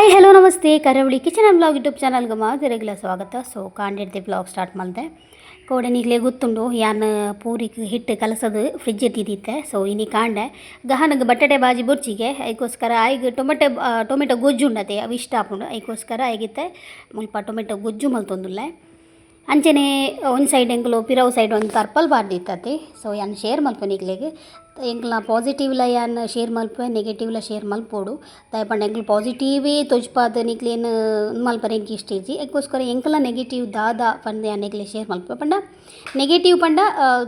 Hi, hello, namaste. ಕರಾವಳಿ kitchen and blog YouTube ಚಾನಲ್ಗೆ ಮಾತೆರೆಗ್ಲ ಸ್ವಾಗತ. ಸೊ ಕಾಂಡೆಡ್ದೆ ಬ್ಲಾಗ್ ಸ್ಟಾರ್ಟ್ ಮಲ್ತೆ. ಕೋಡೆ ನಿಕ್ಲೆ ಗೊತ್ತುಂಡು, ಯಾನ್ ಪೂರಿಗೆ ಹಿಟ್ಟು ಕಲಸದು ಫ್ರಿಜ್ ದೀದಿತ್ತೆ. ಸೊ ಇನಿ ಕಾಂಡೆ ಗಹನಗ್ ಬಟಾಟೆ ಬಾಜಿ ಬೊರ್ಚಿಗೆ, ಐಕೋಸ್ಕರ ಆಯ್ಗ್ ಟೊಮೆಟೊ ಟೊಮೆಟೊ ಗೊಜ್ಜು ಉಂಡತೆ, ಅವು ಇಷ್ಟ ಆಪುಂಡು. ಐಕೋಸ್ಕರ ಐಗಿತ್ತೆ ಮುಲ್ಪ ಟೊಮೆಟೊ ಗೊಜ್ಜು ಮಲ್ತೊಂದುಲ್ಲೆ. ಅಂಚನೆ ಒಂಜಿ ಸೈಡ್ ಎಂಕುಲು ಪಿರವು ಸೈಡ್ ಒಂದು ತರ್ಪಲ್ ಪಾಡ್ದಿತ್ತತೆ. ಸೊ ಯಾನ್ ಶೇರ್ ಮಲ್ಪುವೆ ನಿಕ್ಲೆಗ್. ಎಂಕ್ಲ ಪಾಸಿಟಿವ್ಲ ಯಾನ್ ಶೇರ್ ಮಲ್ಪುವೆ, ನೆಗೆಟಿವ್ಲ ಶೇರ್ ಮಲ್ಪೊಡು. ದಾಯೆ ಪಂಡ ಎಂಕ್ಲು ಪಾಸಿಟಿವೇ ತೋಜ್ಪಾದ್ ನಿಕ್ಲೇನ್ ಮಲ್ಪರೆ ಎಂಕ್ ಇಷ್ಟ ಇಜ್ಜಿ. ಐಕೋಸ್ಕರ ಎಂಕಲ್ನ ನೆಗೆಟಿವ್ ದಾದ ಪಂದ್ ಯಾನ್ ನಿಕ್ಲೆಗ್ ಶೇರ್ ಮಲ್ಪುವೆ. ಪಂಡ ನೆಗೆಟಿವ್ ಪಂಡ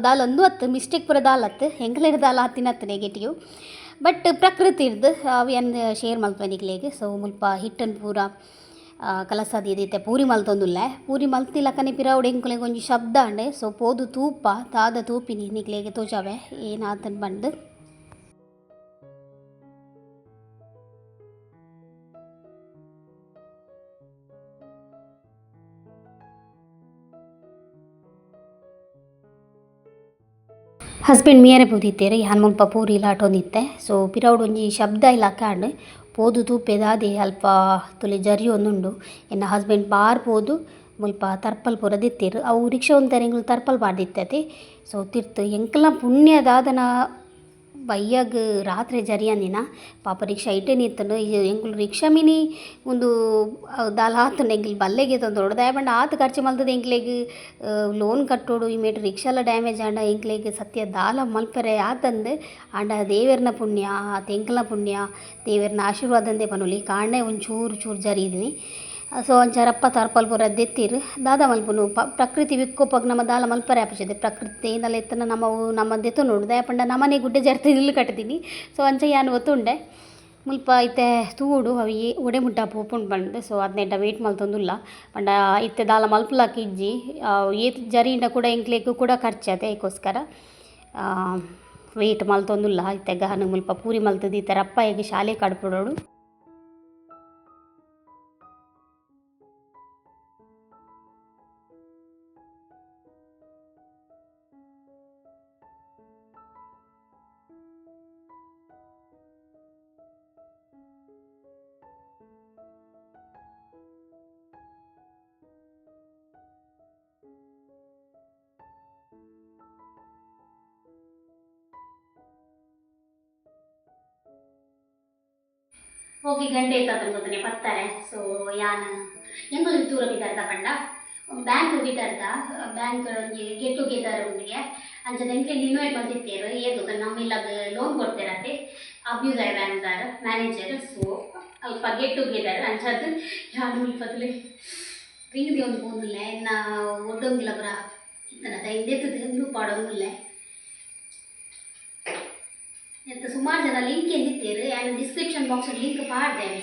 ದಾಲ ಉಂದು ಅತ್ತ್, ಮಿಸ್ಟೇಕ್ ಪೂರ ದಾಲ ಅತ್ತ್, ಎಂಕ್ಲೆಡ್ ದಾಲ ಆತಿನತ್ತ್ ನೆಗೆಟಿವ್. ಬಟ್ ಪ್ರಕೃತಿರ್ದ್ ಅವು ಯಾನ್ ಶೇರ್ ಮಲ್ಪುವೆ ನಿಕ್ಲೆಗ್. ಸೊ ಮುಲ್ಪ ಹಿಟ್ಟನ್ ಪೂರ ಕಲಸಾದ್ ಇತ್ತೆ ಪೂರಿ ಮಲ್ತೊಂದುಲ್ಲೆ. ಪೂರಿ ಮಲ್ತಿಲಕನೆ ಪಿರವುಡು ಎಂಕುಲೆಗ್ ಒಂಜಿ ಶಬ್ದ ಆಂಡ್. ಸೊ ಪೋದು ತೂಪ, ದಾದ ತೂಪಿನಿ, ನಿಕ್ಲೆಗ್ ತೋಜಾವೆ ಏನಾತನ್ ಪಂದ್. ಹಸ್ಬೆಂಡ್ ಮೀಯರೆ ಪೋದಿತ್ತೆರ್, ಯಾನ್ ಮುಲ್ಪ ಪೂರಿ ಲಾಟೊಂದಿತ್ತೆ. ಸೊ ಪಿರವುಡು ಒಂಜಿ ಶಬ್ದ ಇಲಕ ಆಂಡ್. ಪೋದು ತೂಪೆ ದಾದೆ, ಅಲ್ಪ ತುಲೆ ಜರಿಯೊಂದುಂಡು. ಎನ್ನ ಹಸ್ಬೆಂಡ್ ಬಾರ್ ಪೋದು ಮುಲ್ಪ ತರ್ಪಲ್ ಪೂರ ದೆತ್ತೆರ್. ಅವು ರಿಕ್ಷಾ ಉಂತರೆ ಎಂಕುಲು ತರ್ಪಲ್ ಪಾಡ್ದಿತ್ತತೆ. ಸೊ ತಿರ್ತ್ ಎಂಕಲ್ನ ಪುಣ್ಯ ದಾದನ, ಬಯ್ಯಗ್ ರಾತ್ರೆ ಜರಿಯಂದಿನ. ಪಾಪ ರಿಕ್ಷಾ ಇಟ್ಟೆ ನಿತ್ತುಂಡು. ಎಂಕುಲು ರಿಕ್ಷಾ ಮಿನಿ ಉಂದು ದಾಲ ಆತುಂಡು ಎಂಕುಲು ಬಲ್ಲೆಗೆ ತೊಂದೊಡು. ದಾಯೆ ಪಂಡ ಆತ್ ಖರ್ಚು ಮಲ್ತುದು ಎಂಕ್ಲೆಗ್ ಲೋನ್ ಕಟ್ಟೊಡು. ಈ ಮೇಟ್ ರಿಕ್ಷಾಲ ಡ್ಯಾಮೇಜ್ ಆಂಡ ಎಂಕ್ಲೆಗ್ ಸತ್ಯ ದಾಲ ಮಲ್ಪರೆ ಆತಂದ್. ಆಂಡ ದೇವೆರ್ನ ಪುಣ್ಯ ಆತ್, ಎಂಕಲ್ನ ಪುಣ್ಯ, ದೇವೆರ್ನ ಆಶೀರ್ವಾದಂದೇ ಪನೊಲಿ. ಕಾಂಡೆ ಒಂಚೂರು ಚೂರು ಜರಿದಿನಿ. ಸೊ ಅಂಚ ರಪ್ಪ ತರ್ಪಲ್ ಪೂರ ದೆತ್ತೆರ್. ದಾದ ಮಲ್ಪುನು, ಪ್ರಕೃತಿ ವಿಕೋಪಗ್ ನಮ ದಾಲ ಮಲ್ಪರೆ ಆಪುಜಿ. ಪ್ರಕೃತಿ ಏನಲ ಇತ್ತುಂಡ ನಮ ನಮ ದೆತ್ತೊನೊಡು. ದಾಯೆ ಪಂಡ ನಮನೆ ಗುಡ್ಡೆ ಜರ್ತ್ ಇಲ್ಲ್ ಕಟ್ದಿನಿ. ಸೊ ಅಂಚ ಯಾನ್ ಒತ್ತುಂಡೆ. ಮುಲ್ಪ ಇತ್ತೆ ತೂವೊಡು ಅವು ಒಡೆ ಮುಟ್ಟ ಪೋಪುಂಡು ಪಂದ್. ಸೊ ಆತ್ನೇಟ ವೇಟ್ ಮಲ್ತೊಂದುಲ್ಲ. ಪಂಡ ಇತ್ತೆ ದಾಲ ಮಲ್ಪುಲಕ ಇಜ್ಜಿ. ಏತ್ ಜರಿಂಡ ಕೂಡ ಎಂಕ್ಲೆಗ್ ಕೂಡ ಖರ್ಚು ಅತೆ. ಐಕೋಸ್ಕರ ವೇಟ್ ಮಲ್ತೊಂದುಲ್ಲ. ಇತ್ತೆ ಗಹನ ಮುಲ್ಪ ಪೂರಿ ಮಲ್ತುದು ಇತ್ತೆ ರಪ್ಪಾಯಿಗ್ ಶಾಲೆ ಕಡ್ಪುಡೋಡು. ಓಕೆ, ಗಂಟೆ ಇತ್ತು ಗೊತ್ತನೆ ಪತ್ತಾರೆ. ಸೊ ಯಾನ್ ಎಂಕುಲು ದೂರ ಬಿದಾರ್ದ ಪಂಡ ಬ್ಯಾಂಕ್ ಬಿದಾರ್ದ, ಬ್ಯಾಂಕ್ ಒಂಜಿ ಗೆಟ್ ಟುಗೆದರ್ ಉಂಡಿಗೆ. ಅಂಚ ಎಂಕ್ಲೆನ್ ಇನ್ವೈಟ್ ಮಲ್ತಿತ್ತೇರು. ಏರ್ ಗೊತ್ತ, ನಮ್ಮ ಇಲ್ಲಗ್ ಲೋನ್ ಕೊಡ್ತೇರತೆ ಅಭ್ಯುದಯ ಬ್ಯಾಂಕ್ದಾರ್ ಮ್ಯಾನೇಜರ್. ಸೊ ಅಲ್ಪ ಗೆಟ್ ಟುಗೆದರ್. ಅಂಚಾದ್ ಯಾನ್ ಮುಲ್ಪದಲೆ ರಿಂಗ್ ಒಂದು ಪೋಂದುಲ್ಲೆ. ಎನ್ನ ಒಡ್ಡೊಂಗಿಲ ಪುರ ಇತ್ತನ ದೆತ್ತದು ಉಂದು ಪಾಡೊಂದುಲ್ಲೆ. ಎಂತ ಸುಮಾರು ಜನ ಲಿಂಕ್ ಎಂದಿತ್ತೇರು, ಯಾನ್ ಡಿಸ್ಕ್ರಿಪ್ಷನ್ ಬಾಕ್ಸ್ ಲಿಂಕ್ ಪಾಡ್ದೇವೆ.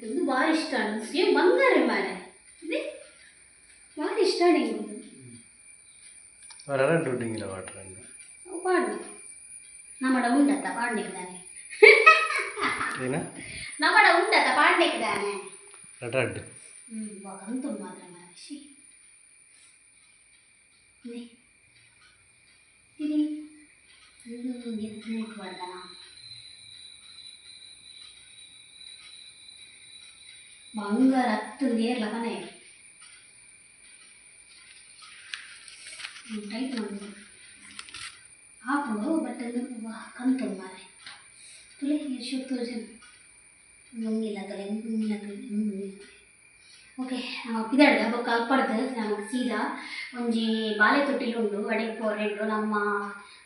ಇಂದು ಭಾರಿ ಇಷ್ಟ ಸೇಮ್ ಬಂಗಾರ ಮಾರೆ, ಭಾರಿ ಇಷ್ಟ. ಇಂದು ಪಾಡು ನಮ್ಮಡ ಉಂಡತ್ತ ಪಾಡ್ನಿಕ್ದಾನೆ. ನಮ್ಮಡ ಉಂಡತ್ತ ಪಾಡ್ನಿಕ್ದಾನೆ. ರಡ್ಡ್ ಕಂತು ಮಾತ್ರ ಮಾರೆ. She ಬಂಗಾರ ಹತ್ತು ನೇರ್ಲ ಕನೆ ಟೈಟ್ ಮಾಡ್ಬೋದು ಹಾಕೊಂಡು. ಬಟ್ ಕಂತು ಮಾರೆ. ತುಲೆ ಎಷ್ಟು ತೋಜನ್ ನುಂಗಿಲ್ಲ ತೊಲೆ, ನುಂಗಿಲ್ಲ ತೊಲೆ, ನುಂಗಿಲ್ಲ. ಓಕೆ, ಪಿದಾಡ್ದ ಬೊಕ್ಕ ಅಲ್ಪಡ್ದು ನಮಗೆ ಸೀದಾ ಒಂಜಿ ಬಾಲೆ ತೊಟ್ಟಿಲು ಉಂಡು, ಅಡೆಗ್ ಪೋರೆಂಡು. ನಮ್ಮ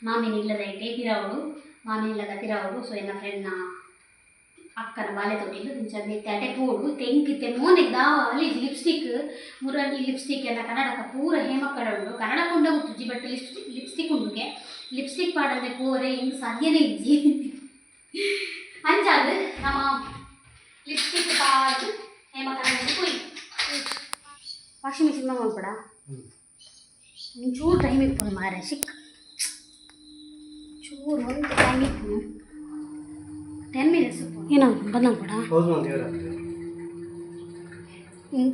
ಮಾಮಿನ ಇಲ್ಲದ ಐಟೆ ಪಿರಾವುಡು, ಮಾಮಿನ ಇಲ್ಲದ ಪಿರಾವುಡು. ಸೊ ಎನ್ನ ಫ್ರೆಂಡ್ನ ಅಕ್ಕನ ಬಾಲೆ ತೊಟ್ಟಿಲು. ಇಂಚ ಇತ್ತೆ ಅಡೆ ಪೋಡು. ತೆಂಕಿತ್ತೆ ಮೋನೆಗ್ ದಾಲ ಲಿಪ್ಸ್ಟಿಕ್ ಮುರಳಿ ಲಿಪ್ಸ್ಟಿಕ್ ಎಲ್ಲ ಕನ್ನಡಕ ಪೂರ ಹೇಮಕ್ಕಡ ಉಂಡು. ಕನ್ನಡಕ ಉಂಡ ಗೊತ್ತುಜ್ಜಿ, ಬಟ್ ಲಿಪ್ಸ್ಟಿಕ್ ಲಿಪ್ಸ್ಟಿಕ್ ಉಂಡುಗೆ. ಲಿಪ್ಸ್ಟಿಕ್ ಪಾಡಂದೆ ಪೋರೆ ಹಿಂಗೆ ಸಾಧ್ಯನೇ ಇಜ್ಜಿ. ಅಂಚಾದ್ ನಮ್ಮ ಲಿಪ್ಸ್ಟಿಕ್ ಪಾಡ್ ಹೇಮಕಡ ಪೋಯಿ. ವಾಷಿಂಗ್ ಮಿಷಿನ್ ಮಲ್ಪಡ ಒಂಚೂರು ಟೈಮ್ ಇಪ್ಪುನು ಮಾರೆ. ಸಿಕ್ ಚೂರು ಒಂದು ಟೈಮ್ ಇಪ್ಪುನು, 10 ಮಿನಿಟ್ಸ್. ಏನೋ ಬಂದ್ ಮಲ್ಪಡ. ಪೌಸ್ ಮಂದಿರ.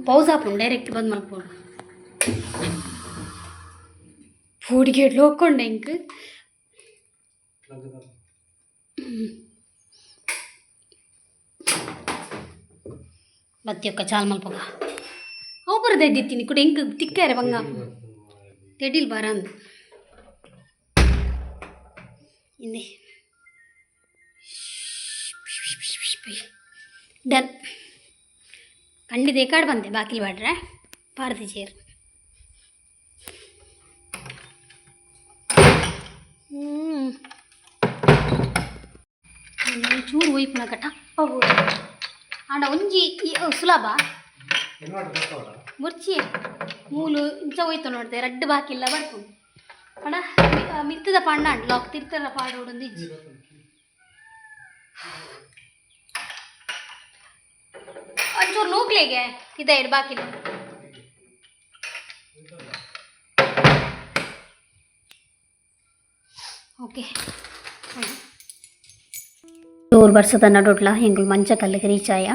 ಪೌಸ್ ಆಪುಂಡು, ಡೈರೆಕ್ಟ್ ಬಂದ್ ಮಲ್ಪೊಡು. ಫುಡ್ಗೆ ಲೋಕೊಂಡೆ ಇಂಕ್. ಬತ್ತಿಯೊಕ್ಕ ಚಾಲ್ ಮಲ್ಪಗ ಅವು ಬರದ ಇದ್ದಿತ್ತೀನಿ ಕೂಡ ಎಂಕ್ ತಿಕ್ಕಾರೆ ಬಂಗ ತೆಡಿಲ್ ಬಾರಂದು ಇಂದೆ ಡನ್ ಕಂಡಿದೆ ಕಾಡು ಬಂದೆ ಬಾಕಿಲ್ ಬಾಡ್ರೆ ಪಾರ್ದಿ ಚೇರ್. ಚೂರು ಒಯ್ಪುನಕ ಟಪ್ಪ ಬೋಡು ಆಂಡ ಒಂಜಿ ಸುಲಭ ಮುರ್ಚಿ ಮೂಲು ಇಂಚ ಹೋಯ್ತು ನೋಡ್ದೆ ರಡ್ಡ್ ಬಾಕಿಲ್ಲ ಬರ್ಪು ಪಂಡ ಮಿತ್ತದ ಪಂಡ ಲಾಕ್ ತಿರ್ತದ ಪಾಡೋಡೊಂದು ಇಜ್ಜಿ. ಒಂಚೂರು ನೂಕ್ಲೆಗೆ ಇದೆ ಇಡು ಬಾಕಿಲ್ಲ. ಓಕೆ, ಟೂರ್ ಬರ್ಸದ ನಡುಟ್ಲ ಎಂಕುಲು ಮಂಚ ಕಲ್ಲುಗ್ ರೀಚ್ ಆಯ.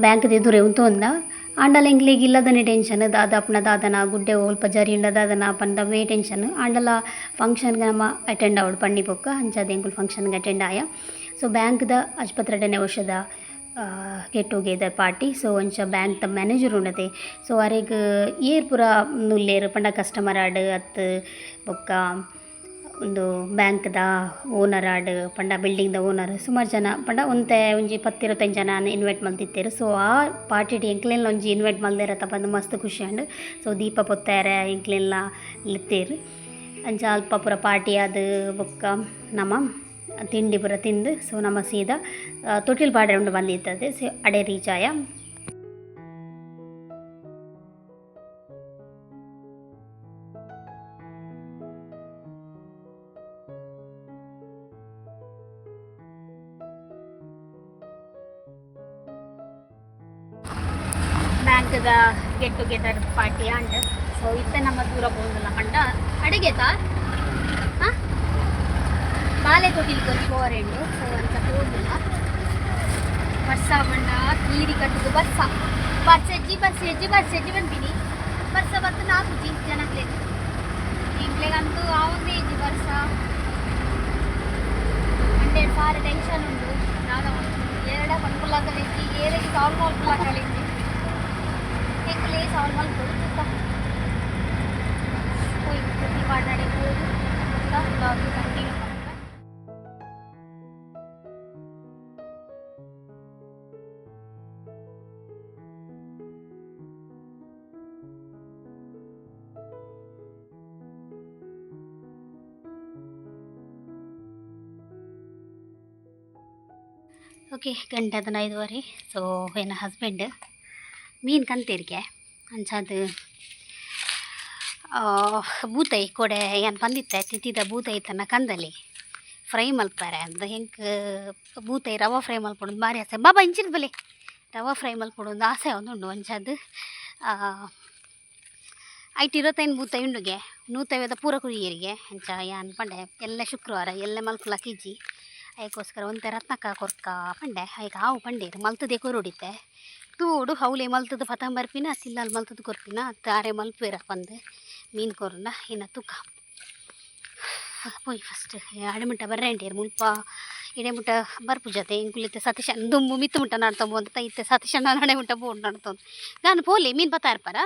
ಬ್ಯಾಂಕ್ ಎದುರೇ ಉಂತೊಂದ. ಆಂಡಲ ಎಂಕ್ಲೆಗ್ ಇಲ್ಲದನೆ ಟೆನ್ಷನ್, ದಾದಾಪುನ ದಾದನ, ಗುಡ್ಡೆ ಒಲ್ಪ ಜರಿಂಡ ದಾದನ ಪಂದವೇ ಟೆನ್ಷನ್. ಆಂಡಲ ಫಂಕ್ಷನ್ಗೆ ನಮ ಅಟೆಂಡ್ ಆವೊಡು ಪಂಡಿ ಬೊಕ್ಕ ಅಂಚಾದ್ ಎಂಕುಲು ಫಂಕ್ಷನ್ಗೆ ಅಟೆಂಡ್ ಆಯ. ಸೊ ಬ್ಯಾಂಕ್ದ ಆಸ್ಪತ್ರೆಡನೆ ವರ್ಷದ ಗೆಟ್ ಟುಗೆದರ್ ಪಾರ್ಟಿ. ಸೊ ಅಂಚ ಬ್ಯಾಂಕ್ದ ಮ್ಯಾನೇಜರ್ ಉಂಡತೆ. ಸೊ ಅರೆಗ್ ಏರ್ ಪೂರ ಉಲ್ಲೆರ್ ಪಂಡ ಕಸ್ಟಮರ್ ಆಡ್ ಅತ್ತ್ ಬೊಕ್ಕ ಉಂದು ಬ್ಯಾಂಕ್ದ ಓನರ್ ಆಡ್ ಪಂಡ ಬಿಲ್ಡಿಂಗ್ದ ಓನರ್ ಸುಮಾರು ಜನ ಪಂಡ ಒಂತೆ ಒಂಜಿ ಪತ್ತ್ ಇರ್ವತ್ತೈನ್ ಜನ ಇನ್ವೈಟ್ ಮಲ್ತಿತ್ತೆರ್. ಸೊ ಆ ಪಾರ್ಟಿಡ್ ಎಂಕ್ಲೆನ್ಲ ಒಂಜಿ ಇನ್ವೈಟ್ ಮಲ್ದೆರತ್ತ ಪಂದ್ ಮಸ್ತ್ ಖುಷಿ ಆಂಡ್. ಸೊ ದೀಪ ಪೊತ್ತಯೆರೆ ಎಂಕ್ಲೆನ್ಲ ಲೆತ್ತೆರ್. ಅಂಚ ಅಲ್ಪ ಪೂರ ಪಾರ್ಟಿ ಆದ್ ಬೊಕ್ಕ ನಮ ತಿಂಡಿ ಪೂರ ತಿಂದು, ಸೊ ನಮ ಸೀದಾ ತೊಟಿಲ್ ಪಾಡ್ರೆ ಉಂಡು ಬಂದಿತ್ತತೆ. ಸೊ ಅಡೆ ರೀಚ್ ಆಯ. ಬ್ಯಾಂಕ್ದ ಗೆಟ್ ಟುಗೆದರ್ ಪಾರ್ಟಿ ಆಂಡ್. ಸೊ ಇತ್ತೆ ನಮ್ಮ ದೂರ ಪೋವೊಂದುಲ್ಲ ಪಂಡ ಅಡಿಗೆತಾ ಹಾಂ ಬಾಲೆ ತೊಟಿಲ್ ಒಂಜಿ ಪೋವರೆ ಉಂಡು. ಸೊ ಅಂಚ ಪೋವೊಂದುಲ್ಲ. ಬರ್ಸ ಪಂಡ ಕೀರಿ ಕಟ್ಟುದು ಬರ್ಸ. ಬರ್ಸೆಜ್ಜಿ ಬರ್ಸೆಜ್ಜಿ ಬರ್ಸೆಜ್ಜಿ ಪನ್ಪಿನಿ, ಬರ್ಸ ಬತ್ತು ನಾಕುಜಿ ಜನಕ್ಲೆಗ್. ಎಂಕ್ಲೆಗಂತೂ ಆವೊಂದೇ ಇಜ್ಜಿ ಬರ್ಸ. ಹಂಡ್ರೆಡ್ ಸಾರ ಟೆನ್ಷನ್ ಉಂಡು. ದಾದ ಏರೆಡ ಪನ್ಪುಲಕಲಿಜ್ಜಿ, ಏರೆಗ್ ಸಾಲ್ವ್ ಮಲ್ಪುಲಕಲಿಜ್ಜಿ. ಎಂಕುಲೇ ಸಾಲ್ವ್ ಮಲ್ಪೊಡು ತೂಕ. ಪೋಯಿ ತೊಟಿಲ್ ಪಾಡ್ನಡೆ ಪೋದು ಬೊಕ್ಕ ವ್ಲಾಗ್ ಕಂಟಿನ್ಯೂ ಮಲ್ಪುವ. ಓಕೆ, ಗಂಟೆ ಅದನ್ನ 5:30. ಸೊ ಎನ್ನ ಹಸ್ಬೆಂಡ್ ಮೀನು ಕಂತೇರಿಗೆ. ಅಂಚಾದ್ ಬೂತೈ ಕೊಡೆ ಯಾನ್ ಪಂದಿತ್ತೆ ತಿತ್ತಿದ ಬೂತೈ ತನ್ನ ಕಂದಲಿ ಫ್ರೈ ಮಲ್ಪರೆ ಅಂದ್. ಎಂಕ್ ಬೂತೈ ರವೆ ಫ್ರೈ ಮಲ್ಪೊಡು ಭಾರಿ ಆಸೆ. ಬಾಬಾ ಇಂಚಿನ ಬಲೆ ರವೆ ಫ್ರೈ ಮಲ್ಪೊಡು ಒಂದು ಆಸೆ ಉಂಡು. ಅಂಚಾದ್ ಐಟ್ ಇರತ್ತೈನ್ ಬೂತೈ ಉಂಡುಗೆ ನೂತೈವದ ಪೂರ ಕುರಿಯರಿಗೆ. ಅಂಚ ಯಾನ್ ಪಂಡೆ ಎಲ್ಲೆ ಶುಕ್ರವಾರ ಎಲ್ಲೆ ಮಲ್ಪುಲಕ್ ಇಜ್ಜಿ, ಐಕೋಸ್ಕರ ಒಂತೆ ರತ್ನಕ್ಕ ಕೊರ್ಕ ಪಂಡೆ. ಐಕ್ ಆವು ಪಂಡೇರು ಮಲ್ತದೆ ಕೊರೊಡಿತ್ತೆ. ತೂಡು ಹೌಲೆ ಮಲ್ತದ ಪತಂ ಬರ್ಪಿನ ತಿಲ್ಲಲ್ ಮಲ್ತದ ಕೊರ್ಪಿನ ಅತ್ತ ಆರೆ ಮಲ್ಪುವೆರ ಪಂದ್ ಮೀನು ಕೊರ್ಂಡ ಇನ್ನ ತೂಕ. ಪೋಯಿ ಫಸ್ಟ್ ಅಡೆ ಮುಟ್ಟ ಬರ್ರೆ ಮುಲ್ಪ ಇಡೆ ಮುಟ್ಟ ಬರ್ಪುಜತೆ. ಎಂಕುಲು ಇತ್ತೆ ಸತೀಶ ದುಂಬು ಮಿತ್ತು ಮುಟ್ಟ ನಡ್ತೊಂದು ಇತ್ತೆ ಸತೀಶಣ್ಣ ನಡೆ ಮುಟ್ಟ ಬೋಡು ನಡ್ತೊಂದು. ನಾನು ಪೋಲಿ ಮೀನು ಪತ್ತ ಇರ್ಪಾರಾ.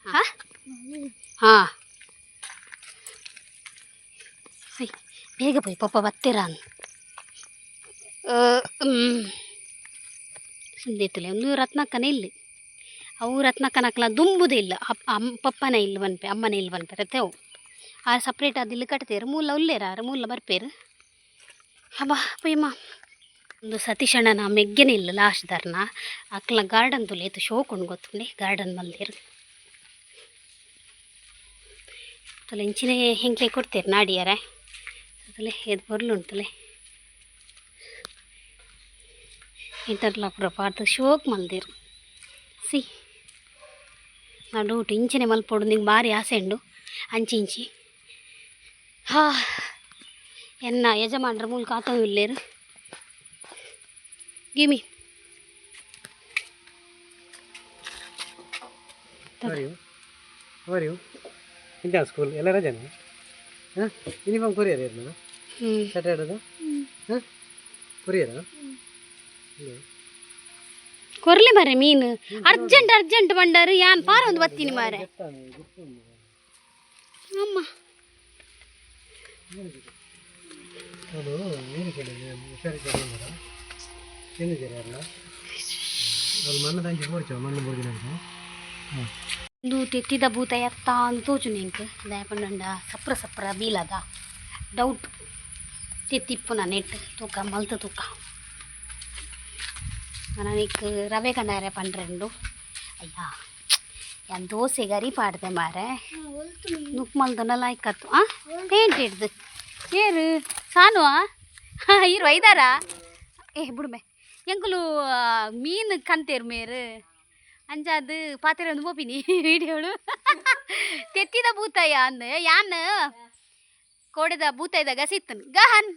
ಹಾಂ ಹಾಂ ಬೇಗ ಪೋಯಿ ಪಪ್ಪ ಬತ್ತೀರ. ಸುಂದಿತ್ತಲೆ ಒಂದು ರತ್ನಕ್ಕನೇ ಇಲ್ಲಿ ಅವು ರತ್ನಕ್ಕನಕ್ಲ ದುಂಬುದೇ ಇಲ್ಲ. ಅಪ್ ಪಪ್ಪನ ಇಲ್ಲಿ ಪನ್ಪೆ ಅಮ್ಮನ ಇಲ್ಲಿ ಪನ್ಪೆ ಅವು ಆರು ಸಪ್ರೇಟ್ ಅದು ಇಲ್ಲಿ ಕಟ್ತೇರು ಮೂಲ ಉಲ್ಲೇರ ಆರು ಮೂಲ ಬರ್ಪೇರು. ಹಬ್ಬ ಪೊಯ್ಯಮ್ಮ. ಒಂದು ಸತೀಶಣ್ಣನ ಮೆಗ್ಗೆನೆ ಇಲ್ಲ ಲಾಸ್ಟ್ ದಾರ್ನ ಅಕ್ಲ ಗಾರ್ಡನ್ ತುಲೆ ಏತ್ ಶೋಕ್ ಉಂಡು ಗೊತ್ತುಂಡೆ ಗಾರ್ಡನ್ ಮಲ್ದೇರು. ತುಲೆ ಇಂಚಿನೆ ಹೆಂಕ್ಲೆ ಕೊಡ್ತೇರು ನಾಡಿಯರೆ. ತುಲೆ ಏತ್ ಪೊರ್ಲು ಉಂಟುಲೆ. ಇಂಟರ್ಲಾಕ್ ಪೂರ ಪಾಡ್ದ್ ಶೋಕ್ ಮಲ್ದೆರ್. ಸಿ ನಡುಟು ಇಂಚಿನೆ ಮಲ್ಪೊಡು ನಿಂಗೆ ಭಾರಿ ಆಸೆ ಉಂಡು ಅಂಚಿ ಇಂಚಿ. ಹಾ ಎನ್ನ ಯಜಮಾನ್ರ ಮೂಲ ಕಾತೊಂದು ಉಲ್ಲೆರ್. ಗಿಮಿ. How are you? How are you? ಇಂಚ ಸ್ಕೂಲ್ ಎಲ್ಲ ರಜೆನಾ? ಹಾಂ, ಯೂನಿಫಾರ್ಮ್ ಕೊರಿಯರ್ ಇರ್ನ? ಹ್ಞೂ. ಸ್ಯಾಟರ್ಡೇದ ಹಾಂ ಕೊರಿಯರಾ? ಕೊರ್ಲಿ ಮಾರೆ ಮೀನು. ಅರ್ಜೆಂಟ್ ಅರ್ಜೆಂಟ್ ಬಂಡಾರು ಯಾನ್ ಪಾರ ಒಂದು ಬತ್ತೀನಿ ಮಾರೆ. ಅಮ್ಮ. ಅದು ನೀರು ಕೇಳಿದೆ, ಹುಷಾರಿದ್ದಾರೆ. ತಿಂದಿದ್ದೀರಾ ಅಲ್ಲ? ಅಲ್ಲಿ ಮಣ್ಣು ತಂಚಿ ಪೋಡ್ಚ ಮಣ್ಣು ಪೊಡಿನ. ಹಾಂ. ಒಂದು ತೆತ್ತಿದ ಭೂತ ಎತ್ತ ಅಂತ ತೋಚುಂಡು ಎಂಕ್. ದಾಯೆ ಪಂಡ ಸಪ್ರ ಸಪ್ರ ಬೀಲದ ಡೌಟ್. ತೆತ್ತಿಪ್ಪುನ ನೆಟ್ ತೂಕ ಮಲ್ತ್ ತೂಕ. ನನಗೆ ರವೆ ಕಂಡಾರೆ ಪಂಡ್ರೆಂಡು. ಅಯ್ಯ, ಯಾನ್ ದೋಸೆ ಗರಿ ಪಾಡ್ದೆ ಮಾರೆ. ನುಕ್ ಮಲ್ದನ ಲಾಯ್ಕತ್ತು. ಆ ಪೇಂಟ್ ಹಿಡ್ದು ಏರು ಸಾನುವಾ ಇರು ಐದಾರಾ. ಏ ಬುಡುಮೆ, ಎಂಕುಲು ಮೀನು ಕಂತೇರು ಮೇರು ಅಂಚಾದ್ ಪಾತೆರೊಂದು ಪೋಪಿನಿ ವೀಡಿಯೋಡು. ತೆತ್ತಿದ ಬೂತಾಯ ಅಂದ್ ಯಾನ್ ಕೋಡೆದ ಬೂತಾಯ್ದ ಗಸಿತ್ತನ್ ಗಹನ್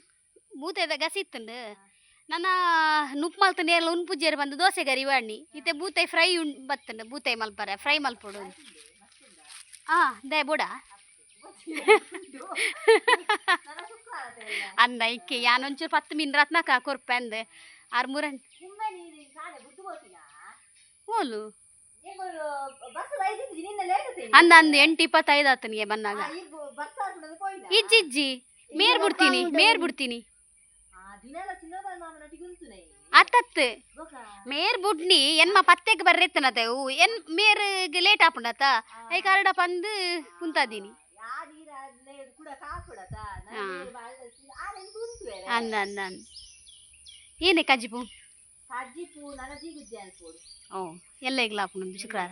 ಬೂತಾಯ್ದ ಗಸಿತ್ತಂಡು. ನನ್ನ ನುಪ್ಪು ಮಲ್ತ ನೇರ್ಲ ಉನ್ಪುಜ್ಜೇರು ಬಂದು ದೋಸೆ ಗರಿ ವಾಣಿ. ಇತ್ತೆ ಬೂತಾಯಿ ಫ್ರೈ ಉಣ್ ಬತ್ತಂಡು. ಬೂತಾಯಿ ಮಲ್ಪರೆ, ಫ್ರೈ ಮಲ್ಪೊಡು. ಆ ದೇ ಬೋಡ ಅಂದ ಇಕ್ಕೆ ಯಾನ್ ಒಂಚೂರು 10 ಮೀನ್ ರತ್ನಕ ಕೊರ್ಪೆ ಅಂದೆ ಆರ್ ಮುರನ್ ಓಲು ಅಂದ ಅಂದ್ 8:25 ಆತನಿಗೆ ಬಂದಾಗ. ಇಜ್ಜಿ ಇಜ್ಜಿ, ಮೇರ್ ಬಿಡ್ತೀನಿ, ಮೇರ್ ಬಿಡ್ತೀನಿ. ಅತ್ತತ್ತು ಮೇರ್ ಬುಡ್ನಿ ಎನ್ಮ ಪತ್ತೆಗೆ ಬರ್ರೆತ್ತನತೆ. ಎನ್ ಮೇರ್ ಲೇಟ್ ಆಪುಂಡತ, I ಕಾರಡ ಪಂದು ಕುಂತಾದೀನಿ. ಅಂದ ಅಂದ ಅಂದ. ಏನೇ ಕಜ್ಜಿಪು? ಓ ಎಲ್ಲ ಈಗಲ ಆಪುಂಡು ಶುಕ್ರವಾರ.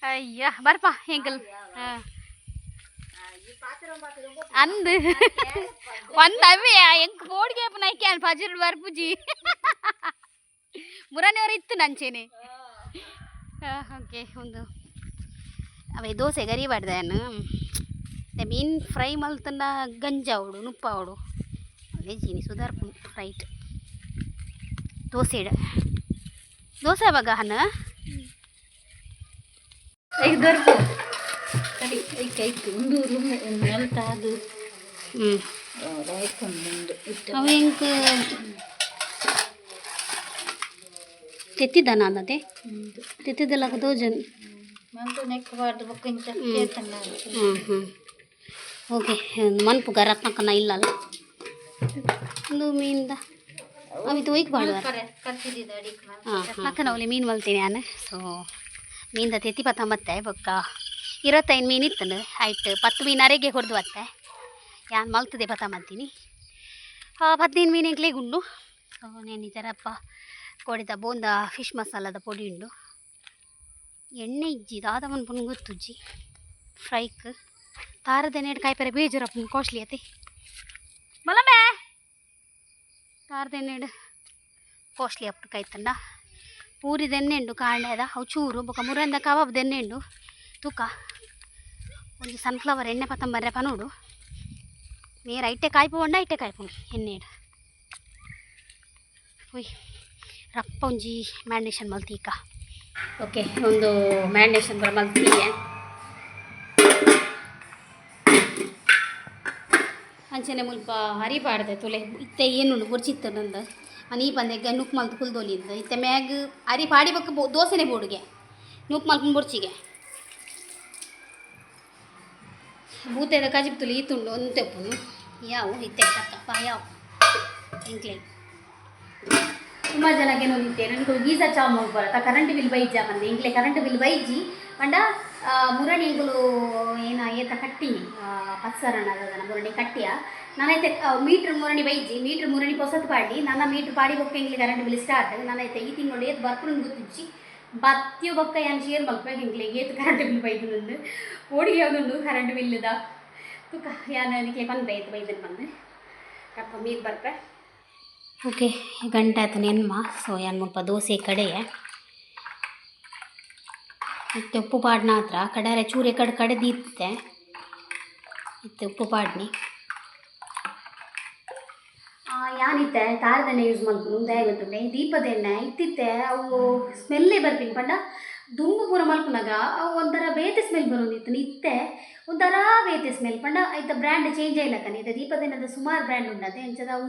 ಅಯ್ಯ, ಬರ್ಪ ಎಂಕಲ್ ಅಂದ್ ಒಂದ್ ಅವೇ ಎಂಕ್ ಬೋರ್ಡ್ಗೆ ನೈಕೆ ಪಜಿರ್ ಬರ್ಪುಜಿ. ಮುರನೆಯವರು ಇತ್ತು ನಂಚೇನೆ. ಓಕೆ, ಒಂದು ಅವೇ ದೋಸೆ ಗರಿ ಬಾಡ್ದಾನು. ಮೀನು ಫ್ರೈ ಮಲ್ತಂಡ ಗಂಜಾವಡು ನುಪ್ಪಾವಡು ಅವೇ ಜೀನಿ ಸುಧಾರ್ಪು. ರೈಟ್, ದೋಸೆ ಇಡ. ದೋಸೆ ಯಾವಾಗ ಹನ್ನ? ಈಗ ದೊರಕು ಕಡಿ ಐಕ್ ಐಕ್ ಒಂದು ರೂಮ್ ನೆಲತ ಅದು. ಹ್ಞೂ. ಇಟ್ಕೊಂಡು ಇಟ್ಟು. ಅವು ಎಂಕ್ ತೆತ್ತಿದ್ದಾನ ಅನ್ನದೆ ತೆತ್ತಿದ್ದೆಲ್ಲ ದೋಜನ್. ಮಂತು ನೆಕ್ ಬಾರ್ದು ಬೊಕ್ಕ ಇಂಚ ಕೇಳ್ತಾನೆ. ಹ್ಞೂ ಹ್ಞೂ ಓಕೆ. ಮನ್ಪುಗ ರತ್ನಕ್ಕನ ಇಲ್ಲಲ್ಲ ಒಂದು ಮೀನ್ದ ಅವಿತು ಒಯ್ಕ್ ಬಾಡುವ. ಕತ್ತಿದ್ದ ಅಡಿಕ್. ಹಾಂ, ರತ್ನಕ್ಕನ ಅವಲಿ ಮೀನು ಮಲ್ತೀನಿ ನಾನು. ಸೊ ಮೀನ್ದ ತೆತ್ತಿ ಪತ್ತಂಬತ್ತೆ ಬೊಕ್ಕ 25 ಮೀನು ಇತ್ತಂಡು. ಆಯ್ತು, 10 ಮೀನು ಅರೆಗೆ ಹೊಡೆದು ಬತ್ತೆ. ಯಾನ್ ಮಲ್ತದೆ ಪತ್ತಂಬತ್ತೀನಿ. 15 ಮೀನು ಎಂಕ್ಲೆಗ್ ಉಂಡು. ಸೊ నేను ಜರಪ್ಪ ಕೋಡಿದ ಬೋಂದ ಫಿಶ್ ಮಸಾಲದ ಪೊಡಿ ಉಂಡು. ಎಣ್ಣೆ ಇಜ್ಜಿ, ದಾದ ಮನ್ಪುನ ಗೊತ್ತುಜ್ಜಿ. ಫ್ರೈಕ್ ತಾರದೆಣ್ಣೆ ಕಾಯ್ಪರೆ ಬೇಜಾರಪ್ಪನ, ಕಾಸ್ಟ್ಲಿ ಅತೆ ಮಲಮೆ. ತಾರದೆಣ್ಣೆ ಕಾಸ್ಟ್ಲಿ ಅಪ್ಪು ಕಾಯ್ತಂಡ. ಪೂರಿದೆಣ್ಣೆ ಉಂಡು ಕಾಂಡೆದ ಅವು ಚೂರು. ಬೊಕ ಮುರಂದ ಕಬಾಬ್ ಎಣ್ಣೆ ಉಂಡು. ತೂಕ, ಒಂಜಿ ಸನ್ಫ್ಲವರ್ ಎಣ್ಣೆ ಪತ್ತಂಬರ್ರೆ ಪನೋಡು. ಮೇರ್ ಐಟೆ ಕಾಯ್ಪು ಉಂಡ, ಐಟೆ ಕಾಯ್ಪು ಎಣ್ಣೆ. ಉಯ್ ರಪ್ಪ ಒಂಜಿ ಮ್ಯಾರಿನೇಷನ್ ಮಲ್ತೀಕ. ಓಕೆ, ಒಂದು ಮ್ಯಾರಿನೇಷನ್ ಪೂರ ಮಲ್ತೀಯ. ಅಂಚನೆ ಮುಲ್ಪ ಅರಿ ಪಾಡ್ದೆ ತುಲೆ. ಇತ್ತೆ ಏನುಂಡು ಬೊರ್ಚಿತ್ತು ನಂದು ಅನಿ ಪಂದೆ ನುಕ್ ಮಲ್ತ್ ಕುಲ್ದೊಲಿಂದು. ಇತ್ತೆ ಮ್ಯಾಗ್ ಅರಿ ಪಾಡಿ ಬೊಕ್ಕ ದೋಸೆನೆ ಬೋಡುಗೆ. ನುಕ್ ಮಲ್ಪುನ ಬೊರ್ಚಿಗೆ. ಬೂತೆದ ಕಜಿಪ್ ತುಲಿ ಈತುಂಡು ಒಂತೆಪ್ಪುನು ಯಾವು ಇತ್ತೆ ತಕ್ಕಪ್ಪ ಯಾವು ಎಂಕ್ಲೆ. ಸುಮಾರು ಜನಕ್ಕೆ ನೋಡಿದ್ದೇನೆ ನನಗೆ ಗೀಸರ್ ಚಾವ್ ಮಲ್ಪುವರತ, ಕರೆಂಟ್ ಬಿಲ್ ಬೈಜ ಬಂದೆ. ಎಂಕ್ಲೆ ಕರೆಂಟ್ ಬಿಲ್ ಬೈಜಿ ಪಂಡ ಮುರಣಿ ಎಂಕುಲು ಏನ ಏತ ಕಟ್ಟಿನಿ ಪತ್ಸರಣ ಅದನ ಮುರಣಿ ಕಟ್ಟಿಯ. ನಾನೈತೆ ಮೀಟ್ರ್ ಮುರಣಿ ಬೈಜಿ, ಮೀಟ್ರ್ ಮುರಣಿ ಪೊಸತ್ ಪಾಡಿ. ನನ್ನ ಮೀಟ್ರ್ ಪಾಡಿ ಬೊಕ್ಕ ಎಂಕ್ಲೆ ಕರೆಂಟ್ ಬಿಲ್ ಸ್ಟಾರ್ಟ್. ನಾನೈತೆ ಈ ತಿಂಗಳು ಏತ್ ಬರ್ಪುನ ಗೊತ್ತುಜ್ಜಿ. ಬತ್ತಿಯೋ ಬೊಕ್ಕ ಯಾನ್ ಶೇರ್ ಮಲ್ಪೆ ಎಂಕ್ಲೆ ಏತ್ ಕರೆಂಟ್ ಬಿಲ್ ಬೈದುಂಡು. ಓಡಿಗೆ ಯಾವ್ದುಂಡು ಕರೆಂಟ್ ಬಿಲ್ದ ತುಕ ಯಾನ್ ನಿಕ್ಲೆ ಪನ್ಪೆ ಏತ್ ಬೈದನ್ ಬಂದೆ. ರಪ್ಪ ಮೀರ್ ಬರ್ಪೆ. ಓಕೆ, ಗಂಟೆ ಆಯ್ತು ನೆನ್ಮ. ಸೊ ಯಾನ್ ಮುಲ್ಪ ದೋಸೆ ಕಡೆಯೆ. ಇತ್ತೆ ಉಪ್ಪು ಪಾಡ್ನ ಹತ್ರ ಕಡಾರೆ ಚೂರೆ ಕಡೆ ಕಡೆದಿತ್ತೆ. ಇತ್ತೆ ಉಪ್ಪು ಪಾಡ್ನಿ. ಯಾನಿತ್ತೆ ತಾರದೆಣ್ಣೆ ಯೂಸ್ ಮಲ್ಪುನು. ದಾಯೆ ಗೊತ್ತುಂಡೆ? ದೀಪದ ಎಣ್ಣೆ ಇತ್ತಿತ್ತೆ ಅವು ಸ್ಮೆಲ್ಲೇ ಬರ್ಪಿನಿ. ಪಂಡ ದುಂಬು ಪೂರ ಮಲ್ಪುನಗ ಅವು ಒಂಥರ ಬೇತೆ ಸ್ಮೆಲ್ ಬರೋದಿತ್ತು ಇತ್ತೆ ಒಂಥರ ಬೇತೆ ಸ್ಮೆಲ್ ಪಂಡ ಐತ ಬ್ರ್ಯಾಂಡ್ ಚೇಂಜ್ ಆಯ್ಲಕ್ಕನೆ ಇತ್ತೆ ದೀಪದಿನದ ಸುಮಾರು ಬ್ರ್ಯಾಂಡ್ ಉಂಡತೆ ಅಂಚದ ಅವು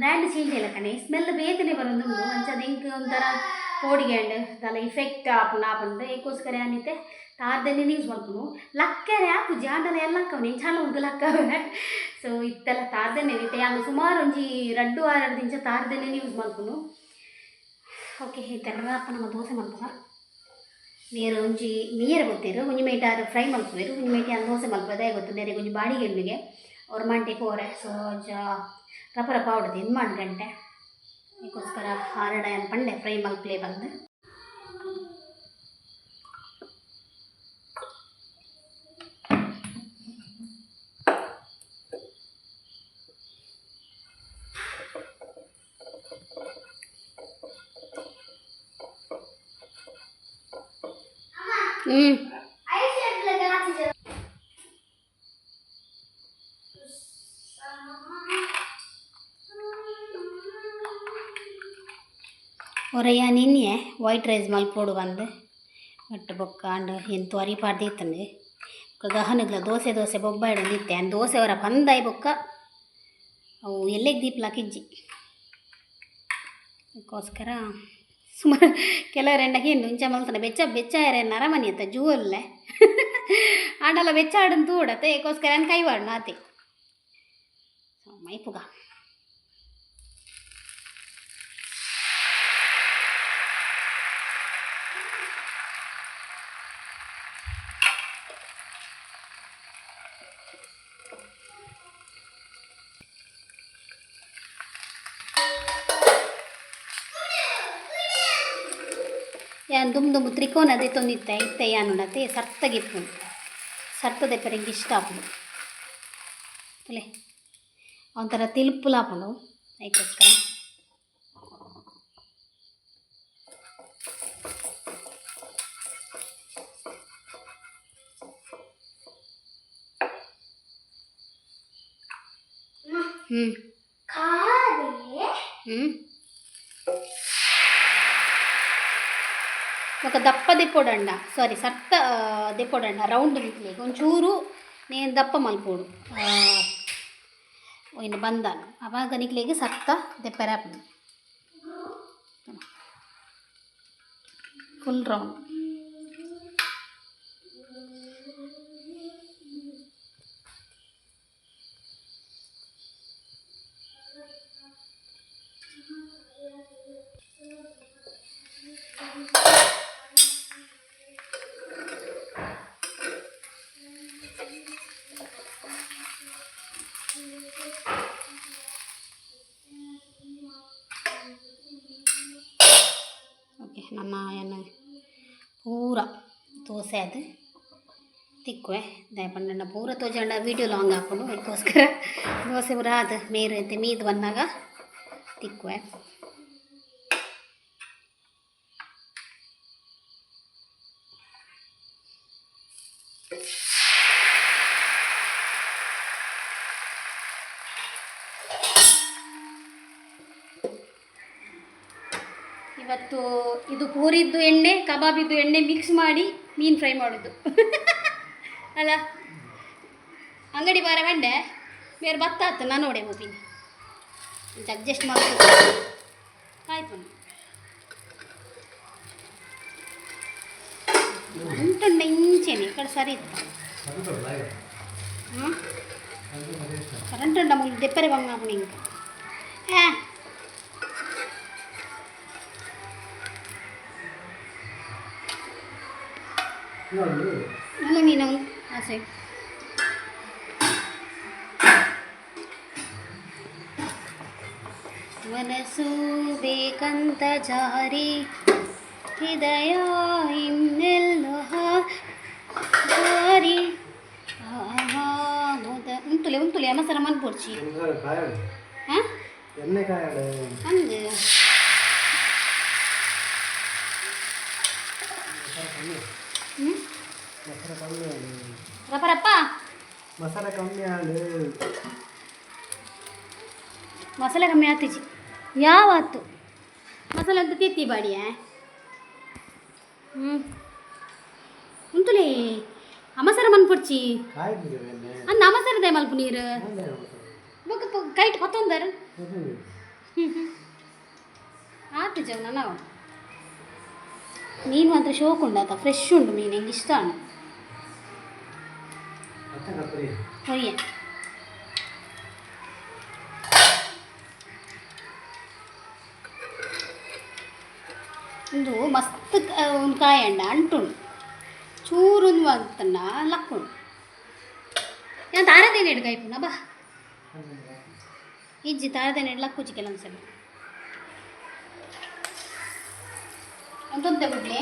ಬ್ರ್ಯಾಂಡ್ ಚೇಂಜ್ ಆಯ್ಲಕ್ಕನೆ ಸ್ಮೆಲ್ ಬೇತೆನೆ ಬರೋದುಂಡು ಅಂಚದ ಎಂಕ್ ಒಂಥರ ಪೋಡಿಗೆ ದಾಲ ಇಫೆಕ್ಟ್ ಆಪುಂಡು ಆಪುಂಡು ಏಕೋಸ್ಕರ ಏನಿತ್ತೆ ತಾರ್ದೆಣ್ಣೆ ಯೂಸ್ ಮಲ್ಪುನು ಲಕ್ಕರೆ ಆಪುಜಿ ಆಂಡಲ ಎಲ್ಲ ಲಕ್ಕವನೆ ಇಂಚಾಲ ಉಂಟು ಲಕ್ಕವೆ. ಸೊ ಇತ್ತೆಲ್ಲ ತಾರ್ದೆಣ್ಣೆ ಇತ್ತೆ ಯಾನ್ ಸುಮಾರು ಒಂಜಿ ರಡ್ಡು ವಾರ ದಿಂಚ ತಾರ್ದೆಣ್ಣೆ ಯೂಸ್ ಮಲ್ಪುನು. ಓಕೆ, ಈ ರಪ್ಪ ನಮ್ಮ ದೋಸೆ ಮಲ್ಪುಗ ನೀರು ಒಂಜಿ ನೀರು ಗೊತ್ತಿರು ಒಂಜಿ ಮೇಟ ಆರು ಫ್ರೈ ಮಲ್ಪುವೆರು ಒಂಜಿ ಮೇಟಿ ಯಾನ್ ದೋಸೆ ಮಲ್ಪುವೆ ಗೊತ್ತು ನೆರೆ ಒಂಜಿ ಬಾಡಿಗೆ ಎಣ್ಣೆಗೆ ಅವ್ರ ಮಂಟೆ ಪೋರೆ. ಸೊ ಜ ರಪ ರಪ ಆವಡ್ದು ಎನ್ಮಾಣ್ ಗಂಟೆ ಅದಕ್ಕೋಸ್ಕರ ಹಾರಡ ಏನು ಪಂಡೆ ಫ್ರೈ ಮಲ್ಪಲೆ ಬಂದು. ಒರೆಯ ನಿನ್ನೆ ವೈಟ್ ರೈಸ್ ಮಲ್ಪೊಡು ಬಂದು ಬಟ್ ಬೊಕ್ಕ ಆಂಡ್ ಎಂತು ಅರಿ ಪಾಡ್ದಿತ್ತಂಡು ಬೊಕ್ಕ ಗಹನಗ್ಲ ದೋಸೆ ದೋಸೆ ಬೊಬ್ಬಾಯ್ಡೊಂದು ಇತ್ತೆ ಆ್ಯಂಡ್ ದೋಸೆ ಅವರ ಪಂದಾಯಿ ಬೊಕ್ಕ ಅವು ಎಲ್ಲೆಗೆ ದೀಪ್ಲಾಕಿಜ್ಜಿ ಅದಕ್ಕೋಸ್ಕರ ಸುಮಾರು ಕೆಲವರೆಂಡ ಏನು ಇಂಚ ಮಲ್ತನ ಬೆಚ್ಚ ಬೆಚ್ಚ ಎರೆನ್ ಅರಮನೆ ಅತ್ತ ಜೂವಲ್ಲೆ ಆಂಡಲ ಬೆಚ್ಚ ಆಡನ್ ತೂಡತ್ತೆ ಏಕೋಸ್ಕರ ಏನು ಕೈ ವಾಡ್ನ ಆತೆ. ಸೊ ಮೈಪುಗ ಯಾನ್ ದುಮ್ ದುಂಬು ತ್ರಿಕೋನ ದೆತ್ತೊಂದಿತ್ತೆ ಇತ್ತೆ ಯಾನುಂಡತೆ ಸರ್ತಗಿಪ್ಪುಂಡು ಸರ್ತ ದೆಪ್ಪರೆ ಎಂಕ್ ಇಷ್ಟ ಆಪುಂಡು ತೂಲೆ ಒಂಥರ ತೆಲುಪುಲ ಆಪುಂಡು ಐಕೋಸ್ಕರ. ಹ್ಞೂ ಹ್ಞೂ ఒక ದಪ್ಪ ದೆಪ್ಪೊಡಂಡ ಸಾರಿ ಸರ್ತ ದೆಪ್ಪೊಡಂಡ ರೌಂಡ್ ನಿಕ್ಲೆಗ್ ಒಂಚೂರು ನೇನ್ ದಪ್ಪ ಮಲ್ಪೊಡು ಇನ್ನು ಬಂದಾನು ಅವಾಗ ನಿಕ್ಲೆಗ್ ಸರ್ತ ದೆಪ್ಪರೆ ಆಪುಂಡು ಫುಲ್ ರೌಂಡ್. ಓಕೆ ನನ್ನ ಏನು ಪೂರ ದೋಸೆ ಅದು ತಿಕ್ಕುವೆ ದಾಯೆ ಪಂಡ ಪೂರ ತೋಜಂಡ ವೀಡಿಯೋ ಲಾಂಗ್ ಆಪುಂಡು ಅದಕ್ಕೋಸ್ಕರ ದೋಸೆ ಪೂರ ಅದು ಮೇರು ಐತೆ ಮೀದು ಬಂದಾಗ ತಿಕ್ಕುವೆ. ಇವತ್ತು ಇದು ಪೂರಿದ್ದು ಎಣ್ಣೆ ಕಬಾಬಿದ್ದು ಎಣ್ಣೆ ಮಿಕ್ಸ್ ಮಾಡಿ ಮೀನು ಫ್ರೈ ಮಾಡೋದು ಅಲ್ಲ. ಅಂಗಡಿ ಬಾರ ಬಂಡೆ ಬೇರೆ ಭತ್ತ ಆತು ನಾನು ನೋಡೆ ಹೋಗಿನಿ ಅಡ್ಜಸ್ಟ್ ಮಾಡ್ತೀನಿ ಆಯ್ತು ಉಂಟು ಇಂಚೇನೆ ಈ ಕಡೆ ಸರಿ ಇತ್ತು. ಹ್ಞೂ ಕರೆಂಟ್ ಉಂಡ ಮುಲ್ ದೆಪ್ಪರೆ ಬಂಗ ಇಂಕ ಅಲ್ಲ ನೀನು ಆಸೆ ಮನಸ್ಸು ಬೇಕಂತ ಜಾರಿ ಹೃದಯ ಇನ್ನೆಲ್ಲೋ ಹಾರಿ ಆಹಾ ಮುದ ಉಂತುಲೆ ಉಂತುಲೆ ಅಮಸರ ಮನ್ಪೊಡ್ಚಿ. ಹಾಂ. ಎಣ್ಣೆ ಕಾಯಾಡು. ಅಂದು ಹ್ಞೂ ಮಸಾಲ ಕಮ್ಮಿ ಆಡು. ರಪ್ಪ ರಪ್ಪ. ಮಸಾಲ ಕಮ್ಮಿ ಆಡು. ಮಸಾಲೆ ಕಮ್ಮಿ ಆತಿಜಿ ಯಾವತ್ತು ಮಸಾಲೆ ಅಂತ ತಿತ್ತಿ ಬಾಡಿಯ. ಹ್ಞೂ ಉಂತುಲೇ ಅಮಸರ ಮನ್ಪೊಡ್ಚಿ. ಕಾಯಿ ಎಣ್ಣೆ. ಅಂದ ಅಮಸರದೇ ಮಲ್ಪು ನೀರು. ಬೊಕ್ಕ ಕೈಟ್ ಪತ್ತೊಂದರ್ ಆತು ಜನ. ನಾವು ಮೀನು ಮಾತ್ರ ಶೋಕ್ ಉಂಡು ಆತ, ಫ್ರೆಶ್ ಉಂಡು ಮೀನು, ಎಂಗೆ ಇಷ್ಟ ಉಂಡು. ಮತ್ತೆ ಕಪ್ಪರಿ. ಹೊಯ್ಯ ಉಂದು ಮಸ್ತ್ ಒಂದು ಕಾಯಿ ಅಂಡ ಅಂಟುಂಡು ಚೂರುಂದು ಅಂತನ್ನ ಲಕ್ಕುಂಡು. ನಾನು ತಾರದೇನೆ ಇಡು ಕೈಪುನ ಬಾ ಇಜ್ಜಿ ತಾರದೇನೆ ಇಡು ಲಕ್ಕುಚಿ ಕೆಲವೊಂದ್ಸಲ ಅಂತಂತೆ ಬಿಡ್ಲಿ.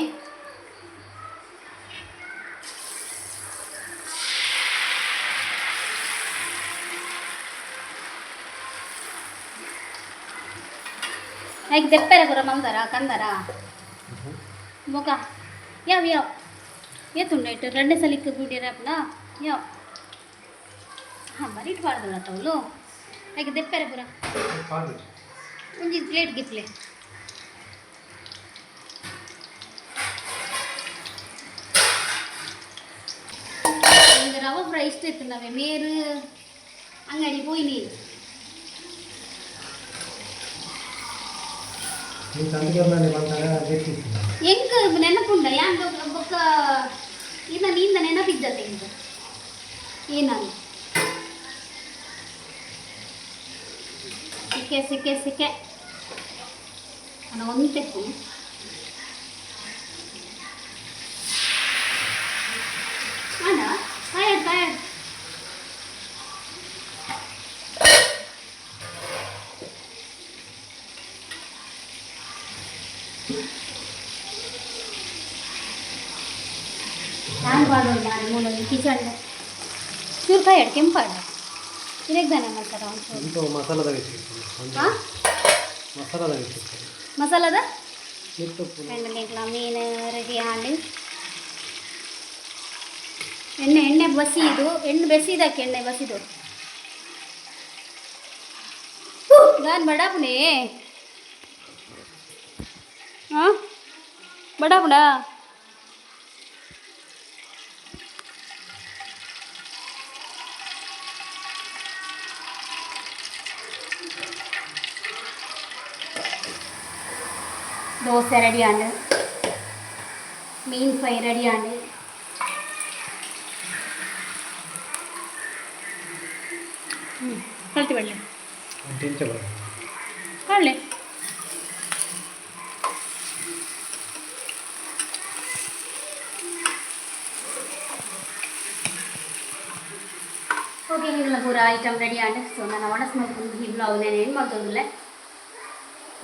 ಐಕ್ ದೆಪ್ಪೆರೆ ಪೂರ ಮಂದರ ಕಂದರ ಬೊಕ ಯಾವ ಯಾವ ಏತುಂಡ ಇಟ್ಟು ಎರಡನೇ ಸಲಿಕ್ಕೆ ಗುಡಿಯರಪ್ಪನ ಯಾವ. ಹಾಂ, ಬರೀಟ್ ಬಾರ್ದಲ್ಲ ತೌಲು ಐಕ್ ದೆಪ್ಪೆರೆ ಪೂರ. ಒಂಜಿ ಪ್ಲೇಟ್ ಗಿಪ್ಲೆ. ಈಗ ರವೆ ಫ್ರೈ ಇಷ್ಟ ಇತ್ತು ನಾವೇ ಮೇರು ಅಂಗಡಿ ಪೋಯಿನಿ. ನೀನು ತಂದು ಬಂದಾಗ ಬೇಕಿತ್ತು. ಎಂಕ್ ನೆನಪುಂಡ ಯಾನ್ ಬೊಕ್ಕ ಇನ್ನ ನಿಂದ ನೆನಪಿದ್ದತೆ ಎಂಕ್ ಏನಾನು ಸಿಕ್ಕೆ ಸಿಕ್ಕೆ ಸಿಕ್ಕೆ ನಾನು ಒಂತೆಪ್ಪು. ಅಣ್ಣ ಕಾಯಡ್ ಕಾಯಡ್. ನಾನು ಪಾಡೋದು ಮಾರೆ ಮೂಲ ಕಿಚನ್ ಚೂರು ಕಾಯಡ್ ಕೆಂಪಾಡ ಇರೇಗ್ದಾನೆ ಮಸಾಲ ಒಂಚೂರು. ಒಂದು ಮಸಾಲದ ಇಟ್ಟಿರ್ತೀನಿ. ಹಾಂ. ಮಸಾಲದ ಇಟ್ಟಿರ್ತೀನಿ. ಮಸಾಲದ ಮಿತ್ತುಪ್ಪು. రెండు ಮೀನು ರೆಡಿ ಆಂಡ್ ಎಣ್ಣೆ ಎಣ್ಣೆ ಬಸಿದು ಎಣ್ಣೆ ಬೆಸಿದಕ್ಕೆ ಎಣ್ಣೆ ಬಸಿದು ಗಾನ್ ಬಡಾಪುಣೆ. ಹಾಂ, ಬಡಾಪುಣ. ದೋಸೆ ರೆಡಿ ಆಂಡ್ ಮೀನ್ ಫ್ರೈ ರೆಡಿ ಆಂಡ್. ಹ್ಞೂ, ಕಲ್ತಿ ಬಳ್ಳಿ. ತಿಂಚ ಬರ. ಒಳ್ಳೆ. ಓಕೆ, ಈಗಲ ಪೂರ ಐಟಮ್ ರೆಡಿ ಆಂಡ್. ಸೊ ನಾನು ಒಣಸ್ ಮಾಡ್ಕೊಂಡು ಈ ಬ್ಲಾಗ್ ನಾನು ಏನು ಮಾಡ್ತೋದಿಲ್ಲ.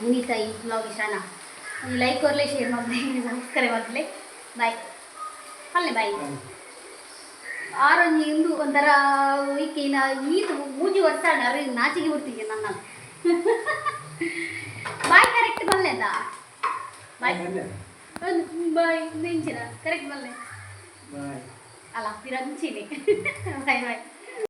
ವಿನೀತ ಈ ಬ್ಲಾಗ್ ಇಷ್ಟನಾ? ಒಂದು ಲೈಕ್ ಕೊರಲೆ, ಶೇರ್ ಮಾಡ್ಲಿ, ಸಬ್ಸ್ಕ್ರೈಬ್ ಮಾಡಲಿ. ಬಾಯ್ ಅಲ್ಲೇ ಬಾಯ್. ಆರೊಂಜಿ ಇಂದು ಒಂಥರ ಈಕಿನ ಈತ ಮೂಜಿ ವರ್ಷ ಅರೆ ನಾಚಿಗೆ ಬಿಡ್ತೀನಿ ನನ್ನ. ಬಾಯ್ ಕರೆಕ್ಟ್ ಬಲ್ಲೆದಾ? ಬಾಯ್ ಬಾಯ್ ನೆಂಚಿನ ಕರೆಕ್ಟ್ ಬಲ್ಲೆ. ಬಾಯ್. ಅಲ್ಲ, ಪಿರಂಚಿನಿ. Boy boy.